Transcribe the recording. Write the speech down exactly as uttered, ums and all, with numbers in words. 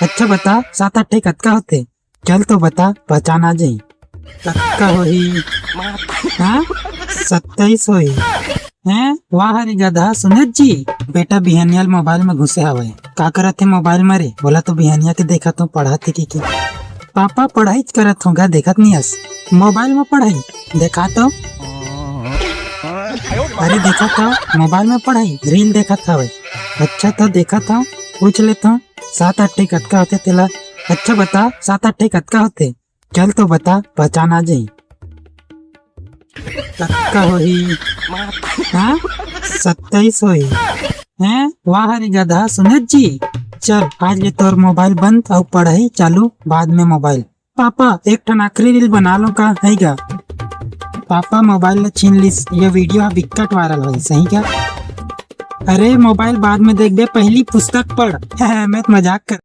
अच्छा बता, सात आठ कतका होथे? चल तो बता, पहचान आ जाही। कतका होही? हाँ, सत्ताईस होही। हैं? वाह रे गधा, सुनेत जी, बेटा बिहनिया ले मोबाइल में घुसे हवय। का करत हे मोबाइल में रे? बोला तो बिहनिया के देखत हूँ, पढ़त हे कि, कि। पापा, पढ़ाई करत हूँ गा, देखत नहीं हस। मोबाइल में पढ़ाई? देखा तो। अरे देखा तो, मोबाइल में पढ़ाई, रील देखत हवय। अच्छा तो देखत हूँ, पूछ लेत हूँ, सात आठ कतका होथे तेला। अच्छा बता, सात आठ कतका होथे? चल तो बता, पहचान आ जाही। कतका होही? हाँ, सत्ताईस होही। हैं? वाह रे गधा, सुनेत जी, चल आज ले तोर मोबाइल बंद अउ पढ़ाई चालू, बाद में मोबाइल। पापा, एक ठन आखिरी रील बना लो का, है गा? पापा मोबाइल ला छीन लिस, ये वीडियो ह बिक्कट वायरल होही, सही का? अरे मोबाइल बाद में देखबे, पहली पुस्तक पढ़। मैं तो मजाक कर